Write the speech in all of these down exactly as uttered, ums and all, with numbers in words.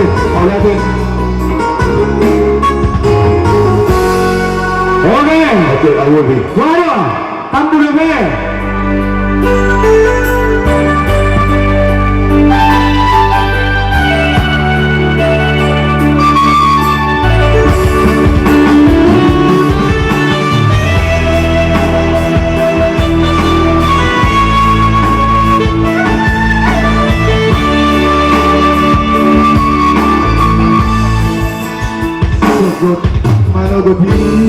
Oke. Oke, Audi. Waduh, tambul be. Sogot manogot i.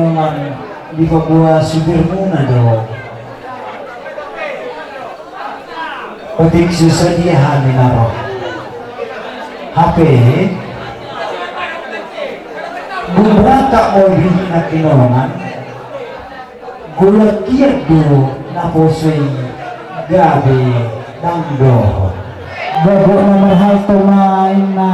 Memang dipaboa supirmuna do. Otik so sadia hami na ro. Hape dung berangkat molo di hina Kinongan, golangkon do naposo i gabe dang dohot. Babo na marhalto ma inna.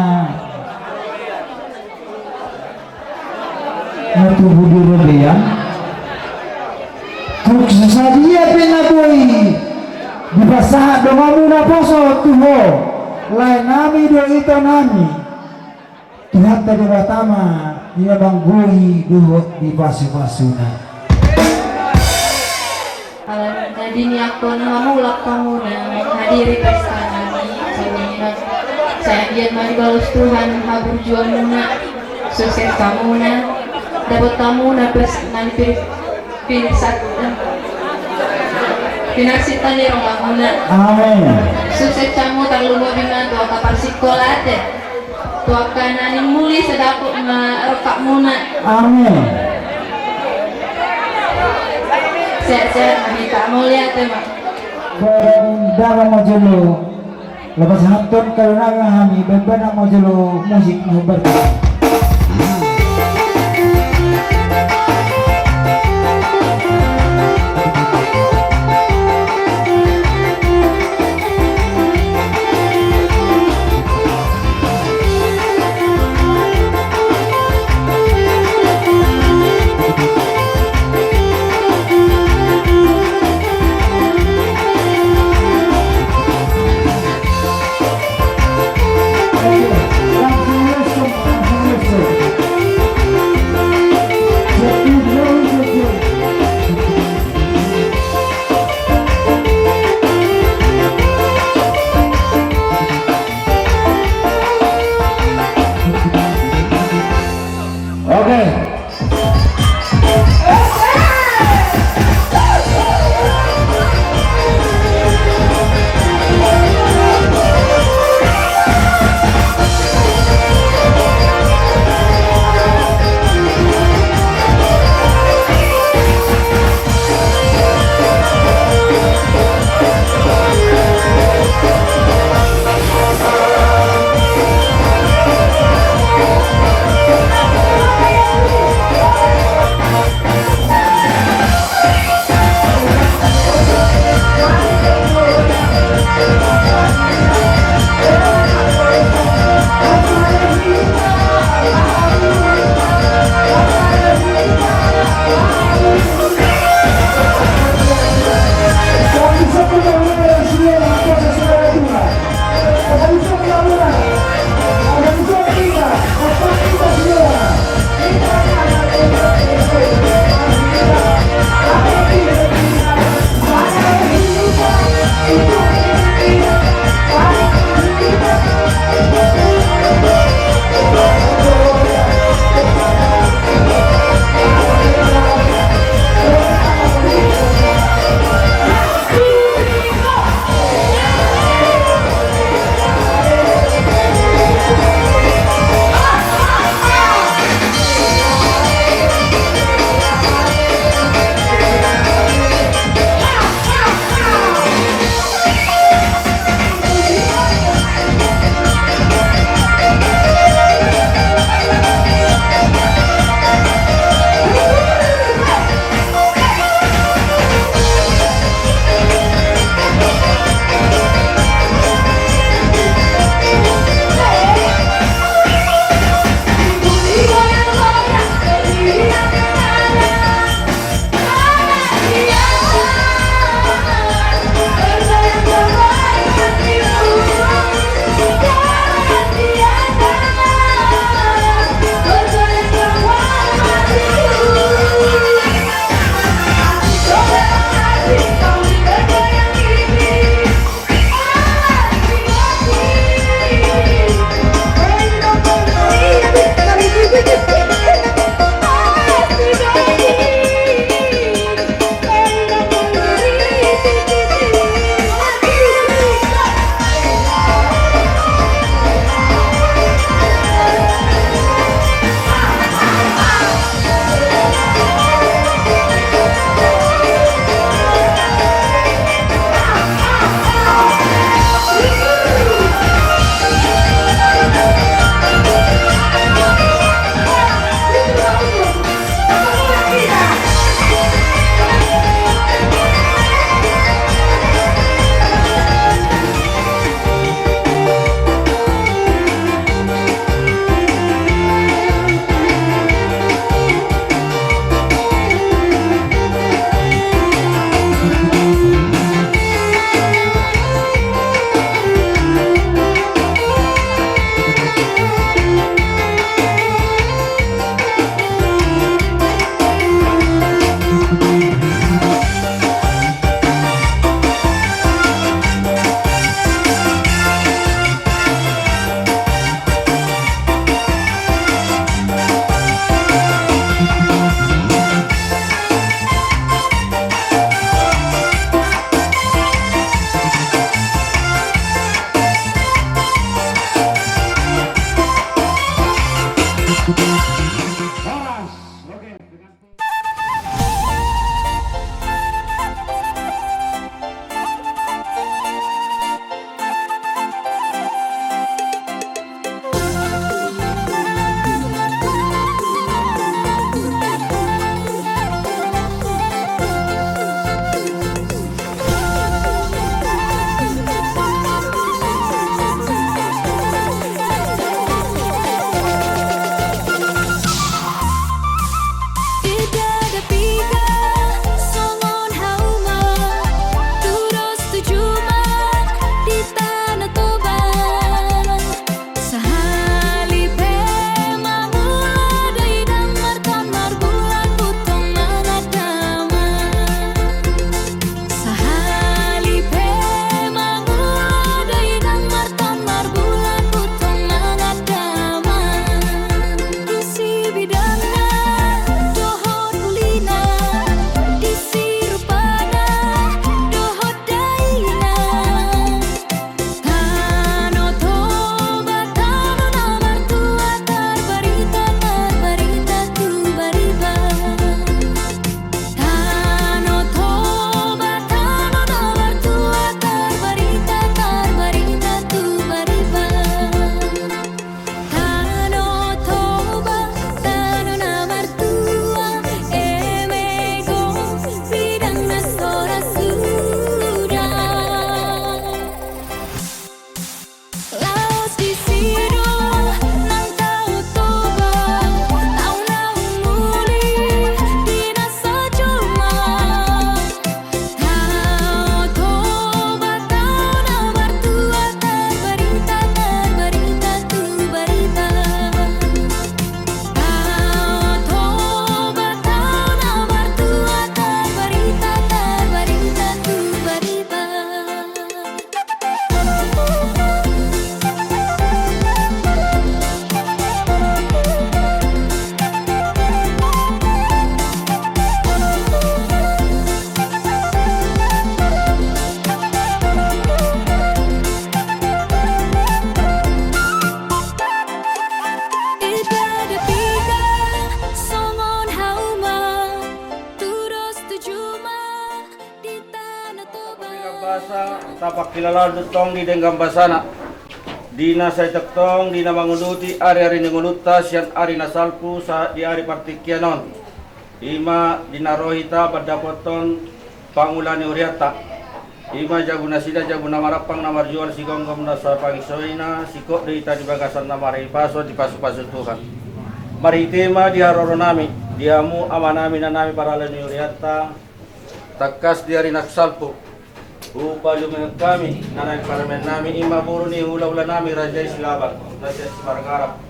Na tubu di robean. Tung so sadia pe na boi dipasahat donganmu naposo tu ho, laenami do itonami. Tuhanta Debata ma na manggoi dohot dipasupasuna. Ala na diniakkon hamuna, hamuna manghadiri pesta nami songon i ma. Sai anggiat ma dibalos Tuhan haburjuonmuna, sukses hamuna, dapot hamuna pes na nipir-, pirsat-, pinarsinta ni rohamuna. Amin. Sukses hamu tarlumobi ma tu angka parsikolaanta. Tu angka na nimuli sai dapot ma rongkapmuna. Amin. Sehat-sehat ma hita, mauliate ma. Badan dara ma jolo. Lapas hanton kalau naga hami, badan ma jolo musik na berkah. Asa tapangkilalahon do tong di denggan basana, di na sai tongtong, di na manguduti ari-ari ni ngolunta sian ari na salpu sahat di ari partingkian on. I ma di na ro hita mandapothon pangula ni hurianta. I ma jabu nasida, jabu na marampang na marjual, sigomgom na sapangisoina, singkop do hita di bagasan na marhipaso, dipasupasu Tuhan. Marhite ma di haroronami, di hamu amanami, inanami, parhalado ni hurianta, tangkas di ari na salpu, hupalume hami na naeng parumaennami, i ma boru ni hulahulanami, raja i si Laban, raja i si Margarap.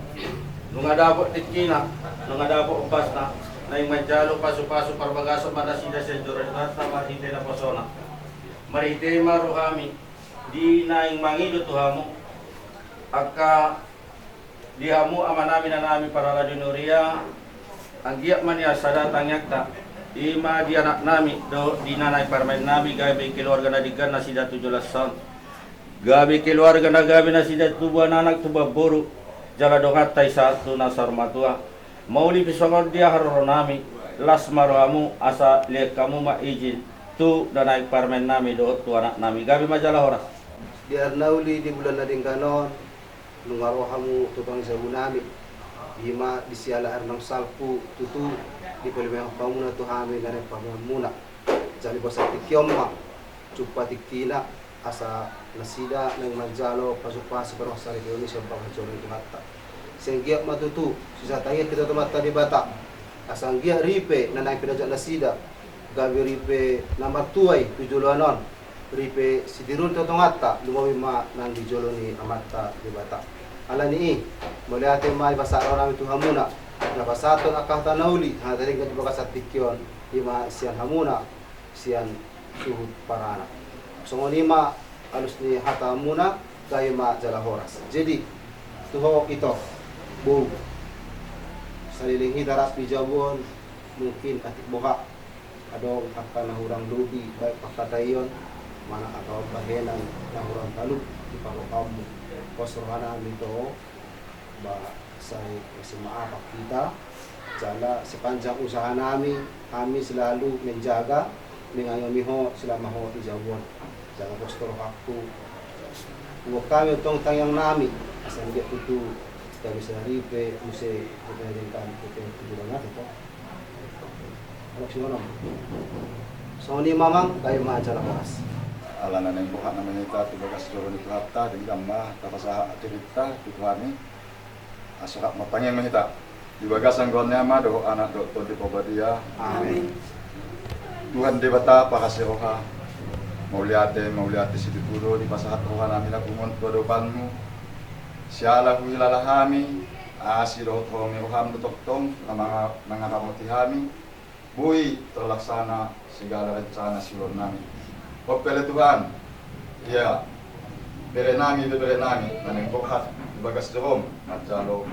Nunga dapot tingkina, nunga dapot ombasna, naeng manjalo pasupasu parbagason ma nasida sian joro ni Tuhanta marhite naposona. Marhite ma rohami di naeng mangido tu hamu, angka di hamu amanami, inanami, parhalado ni huria, anggiat ma nian sada tangiangta, i ma di anaknami dohot di na naeng parumaennami, gabe keluarga na denggan nasida tu joloan on. Gabe keluarga na gabe nasida tubuan anak, tubuan boru, jala donganta i sahat tu na saur matua. Molo pe songon dia haroronami, las ma rohamu asa lehon hamu ma izin tu na naeng parumaennami dohot tu anaknami. Gabe ma jala horas. Di ari na uli di bulan na denggan on, nunga ro hamu tu tonga ni jabunami, i ma di siala ari na salpu, tutu dipalume hamuna tu hami na naeng parumaenmuna. Jala di bagasan tingki on ma jumpa tingkina, asa nasida naeng manjalo pasupasu parbagason saripeon i sian bagas joro ni Tuhanta. Sai anggiat ma tutu sisada tangiang hita tu Amanta Debata, asa anggiat ripe na naeng pinajual nasida gabe ripe na martua i tu joloan on, ripe sitiruon tu tonganta, lumobi ma nang di jolo ni Amanta Debata. Alani i, mauliate ma hupasahat rohanami tu hamuna, na pasahathon angka hata na uli, hata na denggan di bagasan tingki on, i ma sian hamuna sian suhut paranak. Songon i ma alus ni hatamuna, gabe ma jala horas. Jadi, tu ho ito, boru, saleleng hita rap di jabu on, mungkin atik boha adong angka na hurang lobi, baik pangkataion manang angka pambahenan na hurang talup di parrohaanmu. Pos rohanami tu ho, ba sai maaf hita, jala sepanjang usahanami, hami selalu menjaga, mengayomi ho selama ho di jabu on. Jala pos tu rohangku, huboan hami tong tangiangnami, asa anggiat tutu gabe sada ripe muse, ripe na denggan, ripe tu joloan on, to. Songon i ma, amang, gabe ma jala horas. Ala na naeng boha nama hita tu bagas joro ni Tuhanta, denggan ma tapasahat hata tu hami. Asa rap martangiang ma hita. Di bagasan goar ni Ama dohot Anak dohot Tondi Porbadia. Amin. Tuhan Debata parhasiroha, mauliate, mauliate situtu do dipasahat rohanami na punguan tu adopanmu. Siala huhilala hami, asi dohot holong ni roham do tongtong na manga-, mangaramoti hami. Boi terlaksana segala rencana siulaonnami. On pe ale Tuhan, ia berenami, beberenami na naeng borhat di bagas jorom manjalo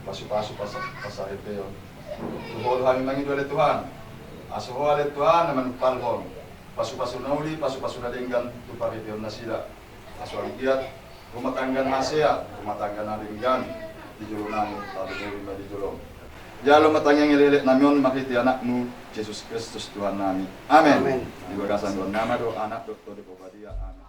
pasupasu pasa-, pasaripeon. Tu ho do hami mangido ale Tuhan, asa ho ale Tuhan na manumpalhon pasupasu na uli, pasupasu na denggan tu paripeon nasida. Asa anggiat rumah tangga na hasea, rumah tangga na denggan di jolonami, tarlumobi ma di jolom. Jalo ma tangiang elek-elek nami on marhite Anakmu Jesus Kristus Tuhannami. Amen. Amen. Di bagasan goar ni Ama dohot Anak dohot Tondi Porbadia. Amen.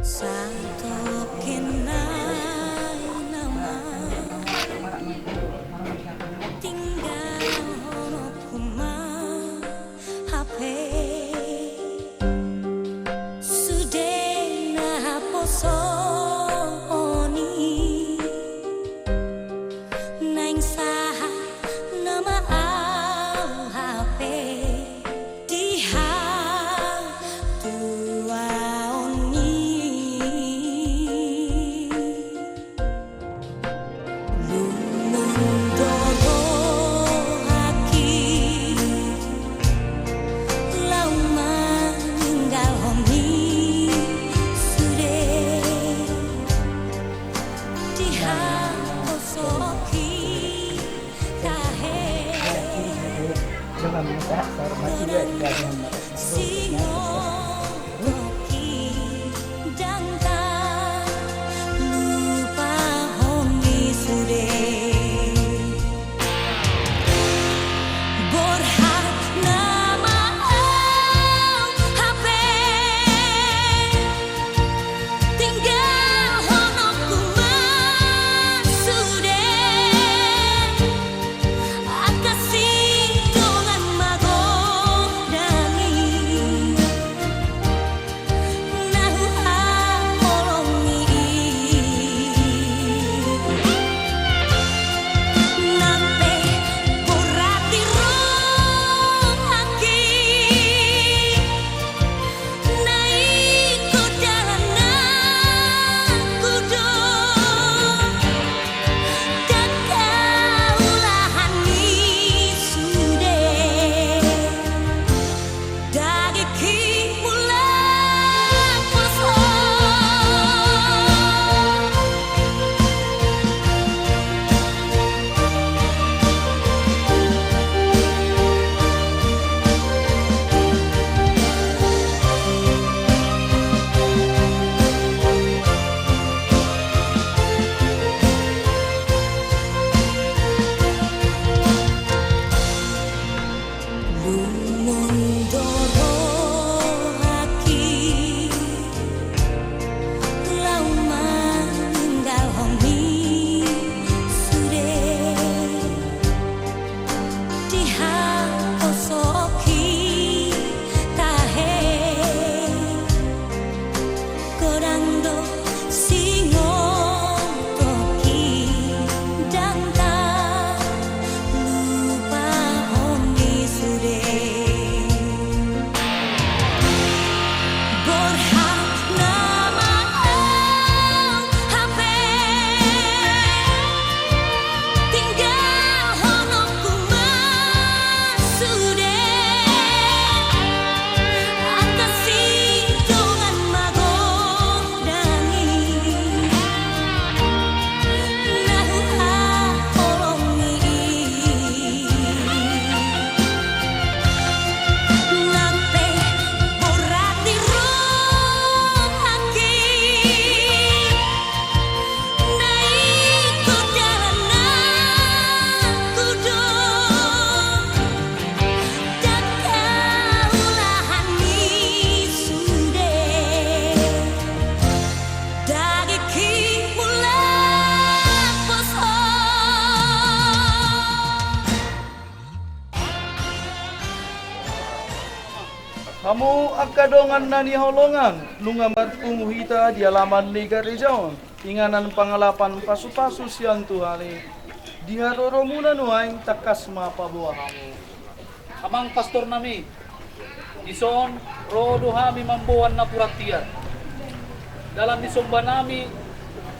Santap kena nama tinggal honok huma hape sude na poso oni. Naeng sahat nama au hape di hatuaon i. Lungun do rohangki laho maninggalhon i sude. Di haposoki tahe. Singotoki ndang talupahon i sude. Hamu angka dongan na hinaholongan, nunga marpungu hita di alaman ni gareja on, inganan pangalapan pasupasu sian Tuhan i. Di haroromuna nuaeng tangkas ma paboa hamu. Amang pastor nami, dison ro do hami mamboan napuran tiar. Dalan ni somba nami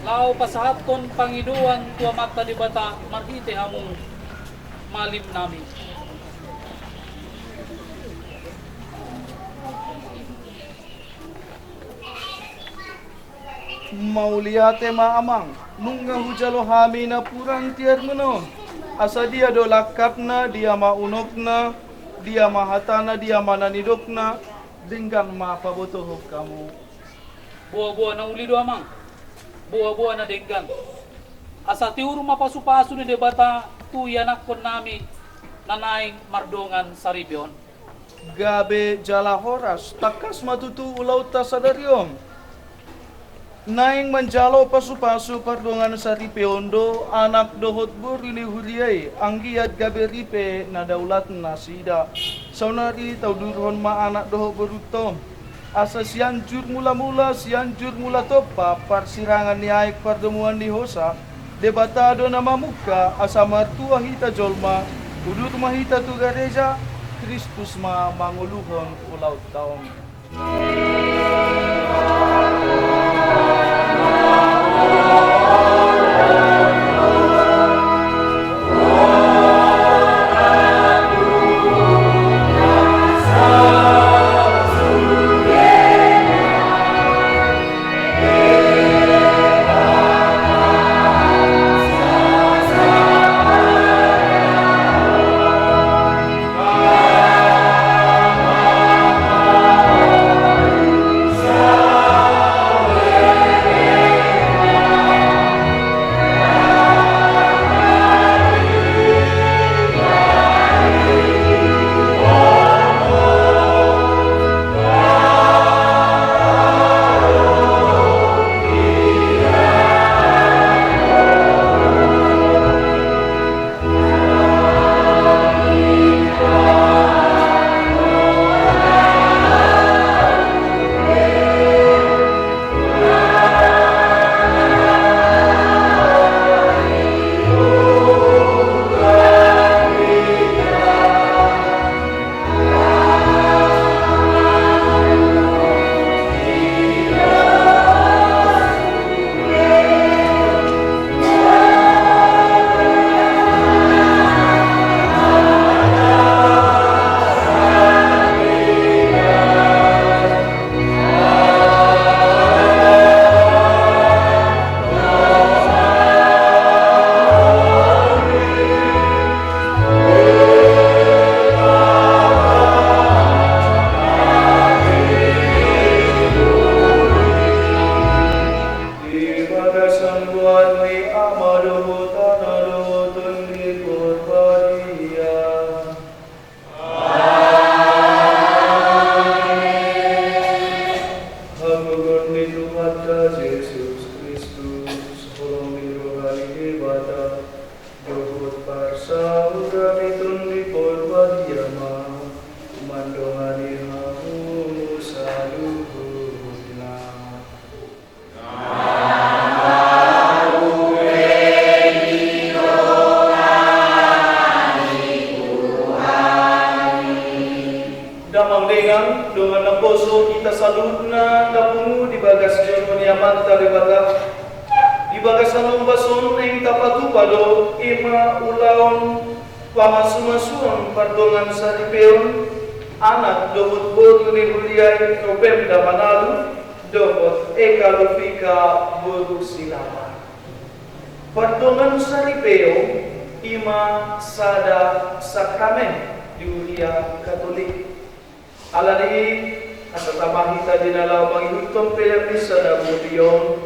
laho pasahathon pangidoan tu Amanta Debata marhite hamu, malim nami. Mauliate ma amang, nunga hujalo hami napuran tiarmuna on. Asa dia do langkatna, dia ma unokna, dia ma hatana, dia ma na nidokna, denggan ma pabotohon hamu. Boa-boa na uli do amang, boa-boa na denggan. Asa tiur ma pasupasu ni Debata tu ianakhon nami na naeng mardongan saripe on. Gabe jala horas, tangkas ma tutu ulaonta sadari on. Naeng manjalo pasupasu pardongan saripe on do anak dohot boru ni huria i, anggiat gabe ripe na daulat nasida. Saonari taudurhon ma anak dohot borunta on. Asa Sianjur Mulamula, Sianjur Mulatompa, parsirangan ni aek pardomuan ni hosa, Debata do na mamungka, asa martua hita jolma, udur ma hita tu gareja, Kristus ma mangoluhon ulaonta on. Di bagasan goar ni Ama dohot Anak dohot Tondi Porbadia. Amen. Hagogoon ni Tuhanta Jesus Kristus, holong ni roha ni Debata, dohot parsaoran ni Tondi Porbadia ma mandongani hamu saluhutna. Damang dainang, dongan naposo, hita saluhutna na pungu di bagas joro ni Amanta Debata. Di bagasan ombas on naeng tapatupa do, i ma ulaon pamasumasuon pardongan saripeon anak dohot boru ni huria i Robenda Manalu dohot Eka Lufika boru Silaban. Pardongan saripeon i ma sada sakramen di huria Katolik. Alani i, asa tama hita di na laho mangihuthon pelean misa na mulia on,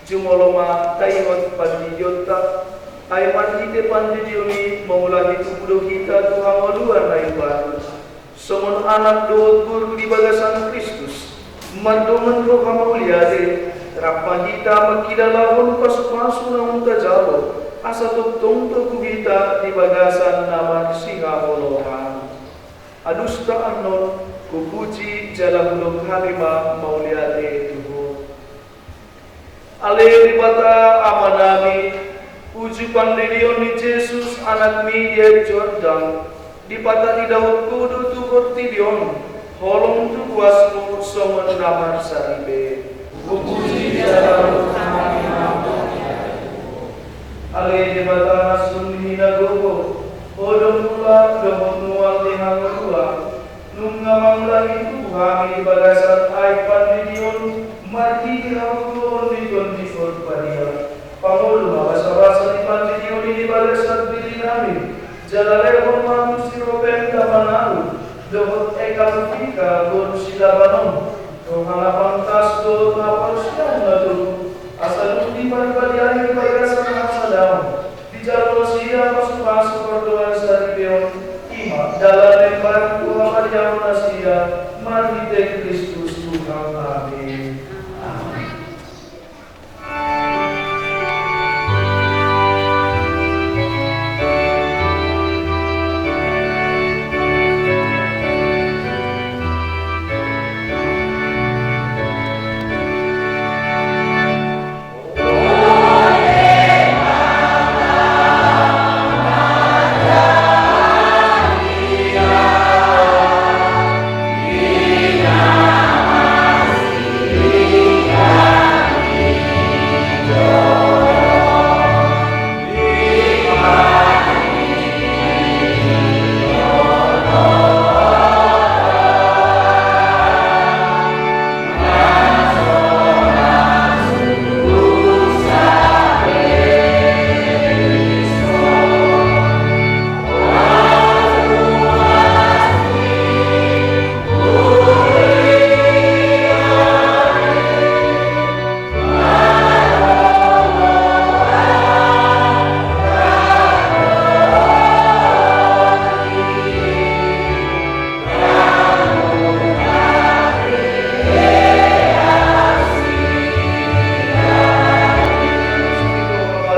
jumolo ma taingot pandidionta, ai marhite pandidion i mangulahi tubu do hita tu hangoluan na imbaru. Songon anak dohot boru di bagasan Kristus, mardongan roha mauliate, rap ma hita mangkilalakhon pasupasu naung tajalo, asa tongtong togu hita di bagasan na marsihaholongan. Alusta annon, hupuji jala hudok hami ma mauliate tu Ho. Ale Debata Amanami, uju pandidion ni Jesus Anakmi di aek Jordan, dipatadahon Ho do tu portibi on, holong tu boasMu songon na marsaripe. Hupuji jala hudok hami ma mauliate tu Ho. Ale Debata na sun hinagogo, Ho do mula dohot mual ni hangoluan, nunga mangulahi tubu hami di bagasan aek pandidion marhite hagogoon ni Tondi Porbadia. Pangolu ma basabasa ni pandidion i di bagasan dirinami, jala lehon ma tu si Robenta Manalu dohot Eka Rufika boru Silaban on, rohana pantas dohot haporseaon na togu, asa dung diparibadiai di bagasan hasadaon, dijalo nasida pasupasu pardomuan saripeon. I ma dalan naeng bahen tu habadiaon nasida, marhite Kristus Tuhannami. Amen.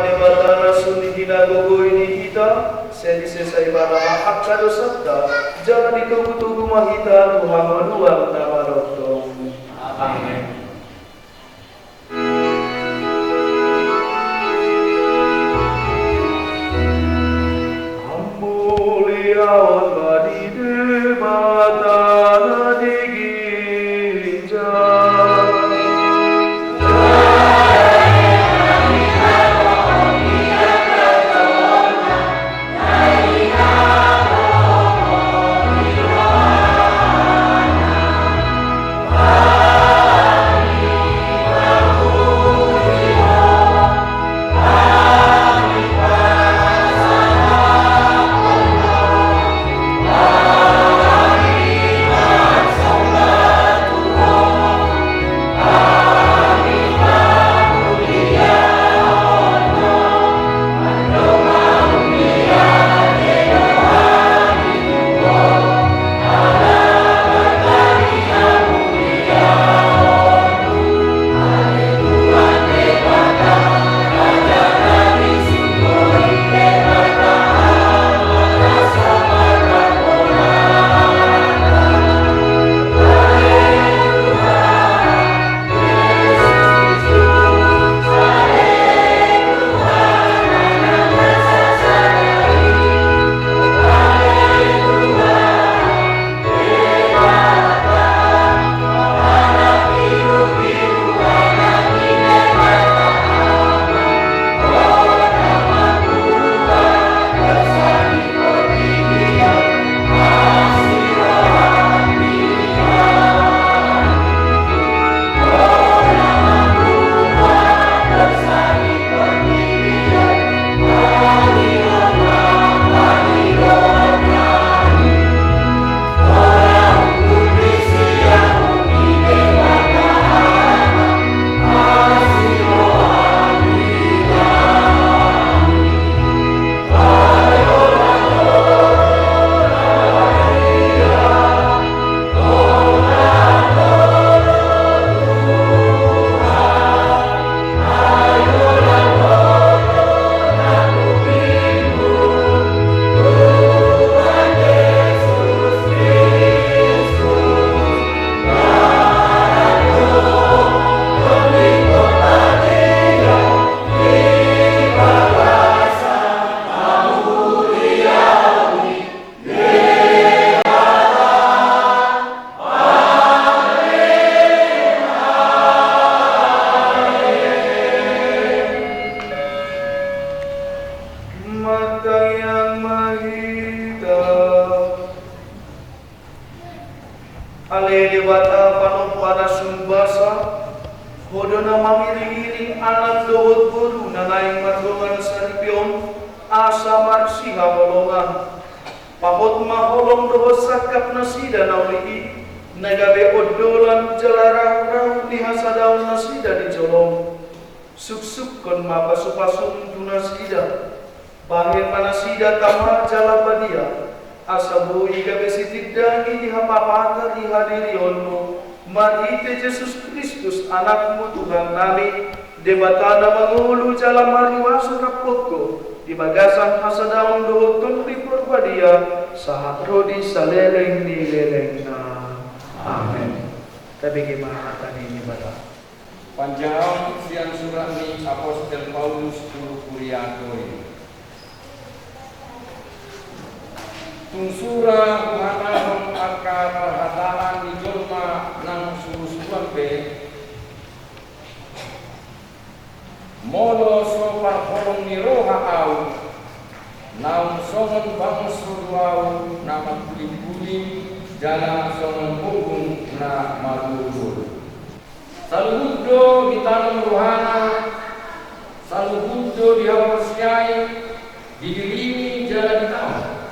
Debata na sun hinagogo i di hita, sai disesa Ibana ma angka dosanta, jala ditogutogu ma hita tu hangoluan na marorot. Amen. Hamuliaon ma di Debata na di ginjang. Basa, Ho do na mangiringiring anak dohot boru na naeng mardongan saripeon, asa marsihaholongan. Pahot ma holong dohot sangkap nasida na uli i, na gabe ondolan jala rahut-rahut ni hasadaon nasida di jolom. Suksukkon ma pasupasum tu nasida. Bahen ma nasida tama jala badia, asa boi gabe sitindangi di hapapata di hadirionmu, marhite Jesus Kristus, Anakmu Tuhan nami, Debata na mangolu jala maruasa rap Ho di bagasan hasadaon dohot Tondi Parbadia, sahat ro di saleleng ni lelengna. Amen. Tabege ma hata ni Debata. Panjahaon sian surat ni Apostel Paulus tu huria Korint. Tung sura huhatahon angka parhataan ni jolma nang surusuruan pe, molo so parholong ni roha ahu, naung songon bangso do ahu na mangkulimkulim, jala songon ombun na maruruhon. Saluhut do ditanom rohana, saluhut do dihaporseai di dirini jala di taon.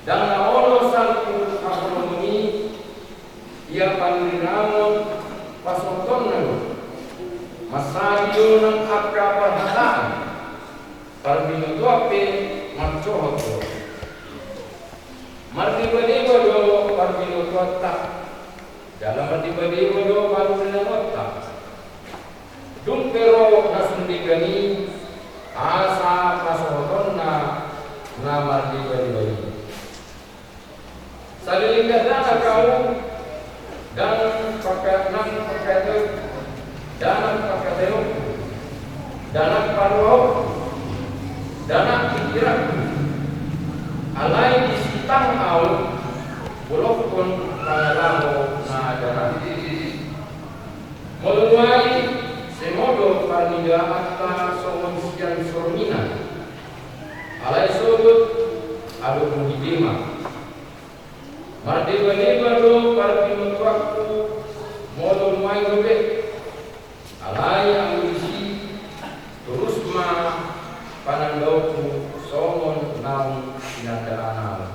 Ndang na olo salpu haholongon i, ia panurirang on pasohotonna do. Mansai do nang angka parhataan, parbinotoan pe mansohot do. Mardebadeba do parbinotoanta, jala mardebadeba do panuriranganta. Dung pe ro na sun degan i, asa pasohotonna na mardebadeba i. Saleleng dakdanak ahu, ndang pangka-, ndang pangkataion, ndang pangkataionku, ndang paruaonku, ndang pingkiranku. Alai disitang ahu, bolongkon pangalaho na danak. Molo nuaeng, sai modom parnidaanta songon sian sorminan. Alai sogot, adong muli dema. Mardebadeba do parbinotoanku, molo nuaeng dope. Alai anggo disi, torus ma panandaonku songon naung sinandaan ahu.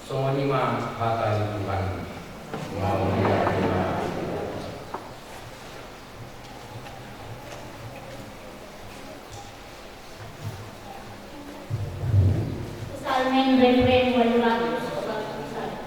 Songon i ma hata ni Tuhan. Mauliate ma. Psalmen, Refren ualu ratus opat pulu sada.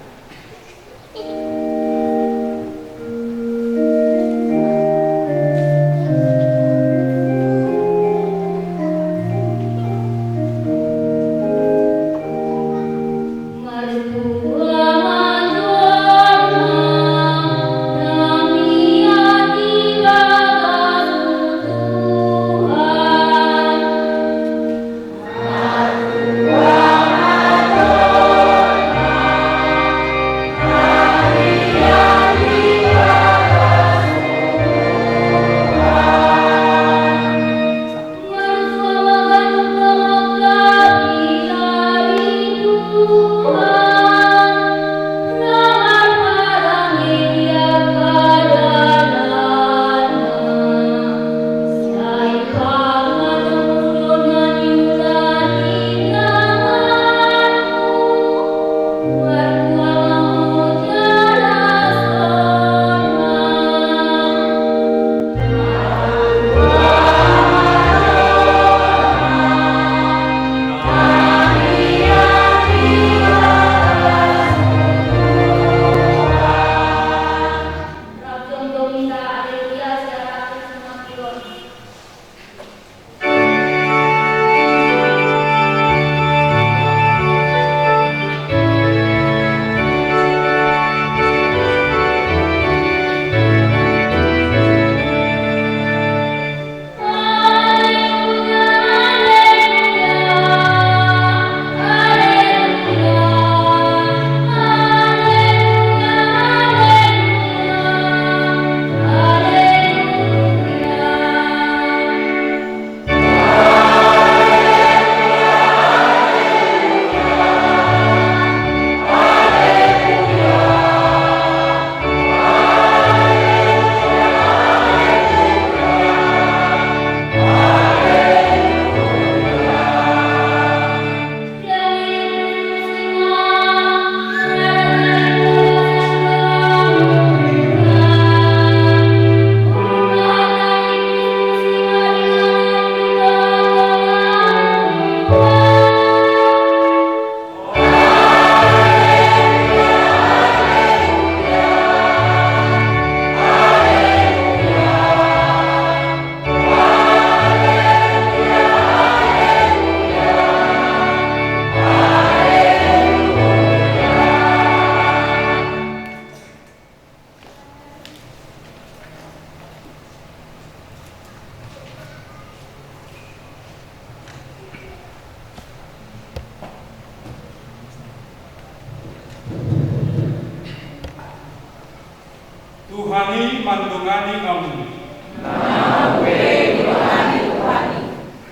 Mandongani hamu.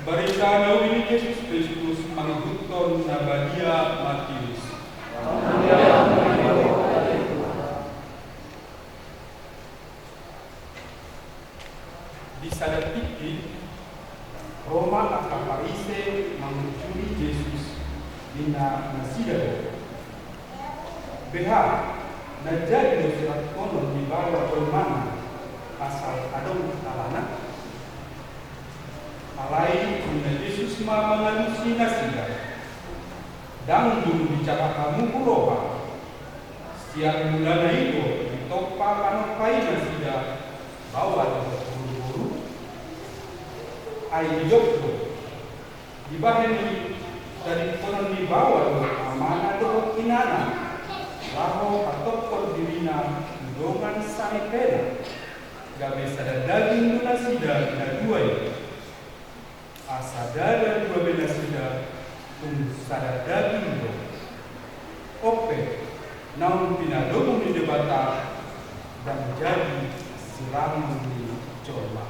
Barita na uli ni Jesus Kristus mangihuthon na badia Matius. Di sada tingki, ro ma angka Parise mangunjuni Jesus, ninna nasida do: Beha, na jadi do sirathonon ni baoa jolmana, asal adong halana? Alai ninna Jesus ma mangalusi nasida: Ndang dung dijaha hamu tu roha? Sian mulana i do ditompa panompa i nasida baoa dohot boruboru? Ai didok do: Dibahen i, taringkonon ni baoa do amana dohot inana, laho patophon dirina tu dongan sahitena, gabe sada daging do nasida na dua i. Asa ndada dua be nasida, tung sada daging do. On pe, naung pinadomu ni Debata, ndang jadi sirangon ni jolma.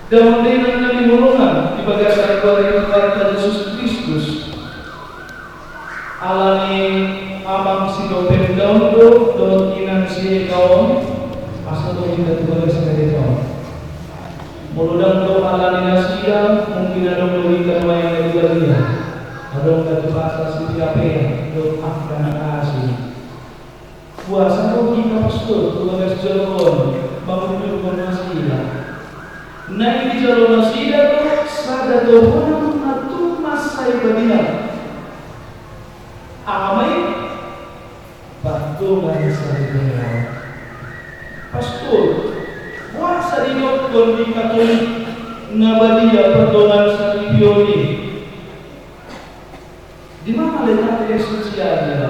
Damang dainang na hinaholongan di bagasan goar ni Tuhanta Jesus Kristus. Ala ni amang si Gopenda on do dohot inang si Eka on, asa ro hita tu bagas ni Eka on. Molo ndang do ala ni nasida, mungkin adong do hita nuaeng na di balian. Adong na tu pasar Sitiapea dohot angka na asing. Boasa ro hita, Pastor, tu bagas joro on mangundurhon nasida? Naeng dijalo nasida do sada tohonan na tung mansai badia. Aha ma i? Pardongansaripeon. Pastor, boasa didokhon di Katolik na badia pardongansaripeon i? Di mana letak esensialnya?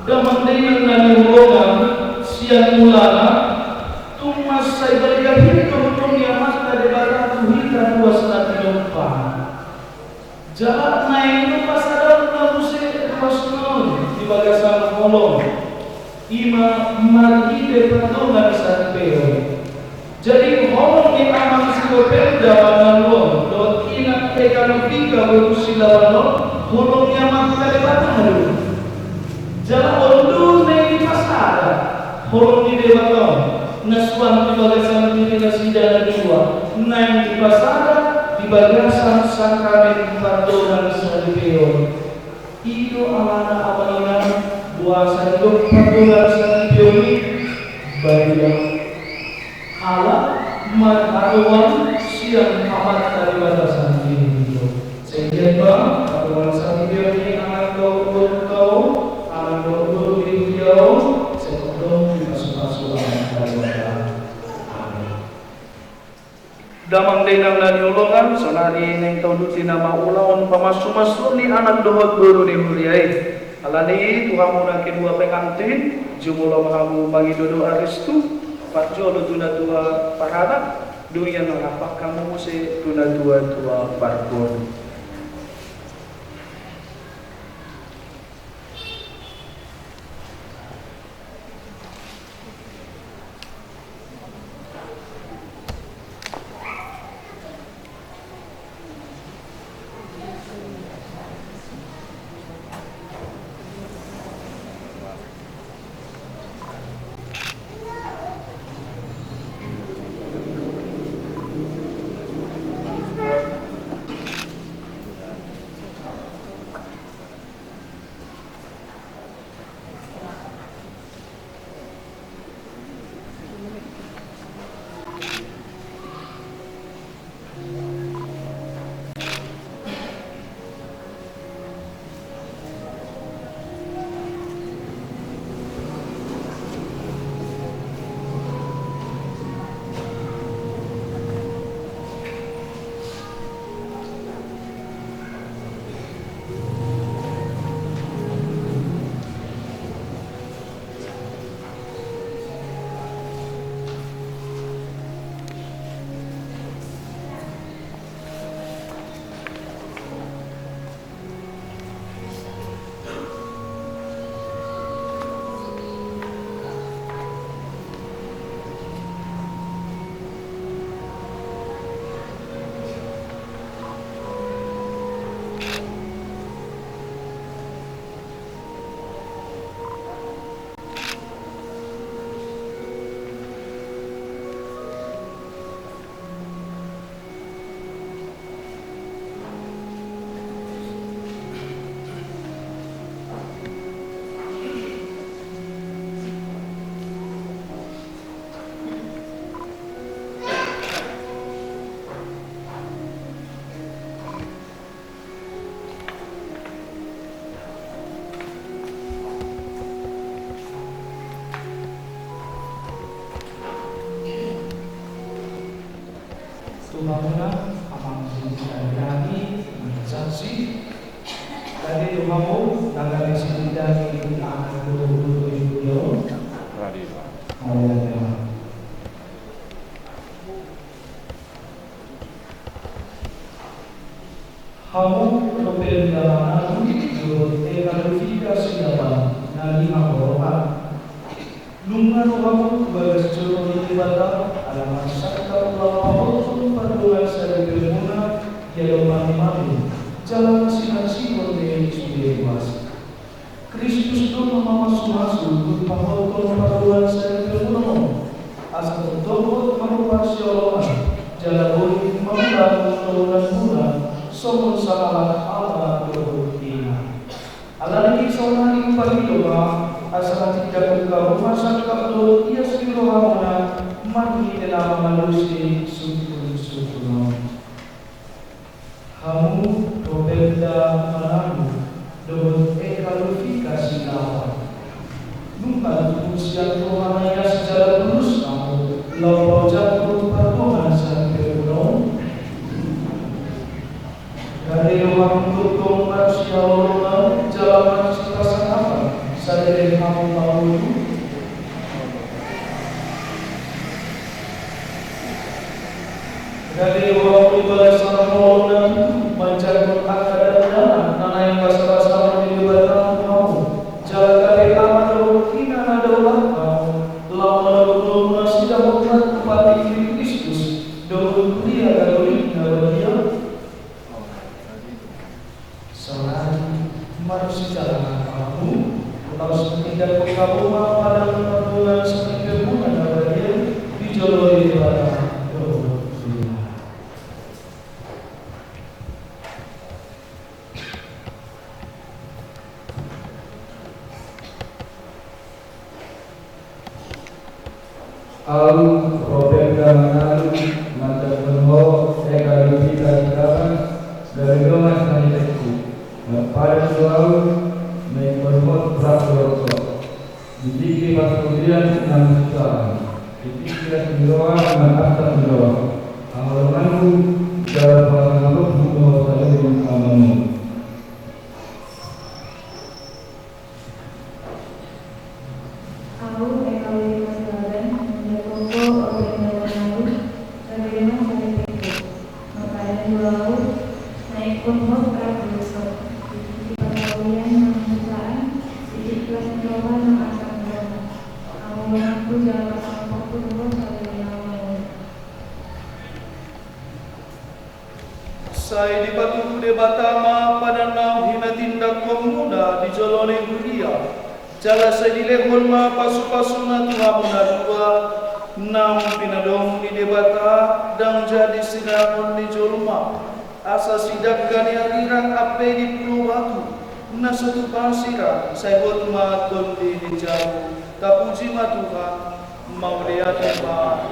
Damang dainang na hinaholongan, sian mulana tung mansai balga hian do holong ni Amanta Debata tu hita ruas na tinompa. Jala naeng do pasadahonna muse ruasna on di bagasan holong, i ma marhite pardongansaripeon. Jadi holong ni amang si Gopenda mangaluhon dohot inang Eka Lubika boru Silaban on, holong ni Amanta Debata do. Jala on do naeng dipasada holong ni Debata on, na suan di bagasan diri nasida na dua, naeng dipasada di bagasan sakramen pardongansaripeon. I do alana, amang inang, boasa didok pardongansaripeon i badia. Ala marharoan sian Amanta Debata sandiri do. Sai dian ma pardongansaripeon i, amang dohot boru, amang dohot boru di huria on, sai tongtong dipasupasu Amanta Debata. Amin. Damang dainang na hinaholongan, saonari naeng tauduti nama ulaon pamasumasuon ni anak dohot boru ni huria i. Alani i tu hamu na kedua pengantin, jumolo ma hamu mangido doa restu, parjolo tu natua paranak, dung i annon rap hamu muse tu natua-tua parboru. Amang sini dari kami, saksi. Tadi tu kamu, tangan di sini dari anak dulu, dulu, dulu. Tadi, Pak. Oh, iya, iya. Hamu dohot enda manang dohot eka Dovika Sinaga na lima horoha. Nunga ro hamu tu bagas joro ni Debata, ala marsangkap laho pahothon pardongan saripeonmuna di adopan ni Maria, jala masinansikon be sude ruas. Kristus do na mamasumasu dohot pahothon pardongan saripeonmuna on, asa tongtong hot marparsioloan, jala boi mangulahon ulaonmuna songon sahalak ama dohot ina. Alani i saonari hupaingot ma, asa na tindak hamu sangkap dohot ias ni rohamuna, marhite na mangalusi sungkunsungkun on. Hamu dohot enda manang dohot eka Dovika Sinaga. Nunga tutu sian roha na ias jala tulus hamu laho paojakhon pardongan saripeonmuna on. Gabe do hamu tongtong marsihaholongan jala marsipasangapan, sadari hamu mangolu. Gabe do hamu di bagasan holong na tutu manjangkon angka dakdanak na naeng basabasahon ni Debata tu hamu, jala gabe ama dohot ina na daulat hamu, laho manogunogu nasida hot tu partingkian ni Kristus dohot Kuria Katolik na badia. Saonari marsijalangan ma hamu, laos tindanghon hamu ma padan pardongan saripeonmuna na badia di jolo ni Debata dohot Kuria. Ahu, Robert Gamangan, manjangkon ho, eka Dovika Sinaga, gabe dongan sahitengku. Marpadan do ahu, na ingkon hot rap dohot ho. Di tingki partondian na marsusaan, di tingki las ni roha na arsak ni roha, haholonganku, jala pasangaponku dohot saleleng amanguhon. Ahu, eka Dovika Sinaga, manjangkon ho, Robert Gamangan, gabe dongan sahitengku. Marpadan do ahu, na ingkon hot rap dohot ho. Di tingki partondian na marsusaan, di tingki las ni roha na arsak ni roha, haholonganku jala pasangaponku dohot saleleng amanguhon. Sai dipatubu Debata ma padan naung hinatindangkonmuna di jolo ni huria. Jala sai dilehon ma pasupasuna tu hamu na dua, naung pinadomu ni Debata, ndang jadi sinangon ni jolma, asa sidangka ni arirang ampe di pulo batu, na so tupa sirang, sai hot ma tondi ni jabu. Tapuji ma Tuhan. Mauliate ma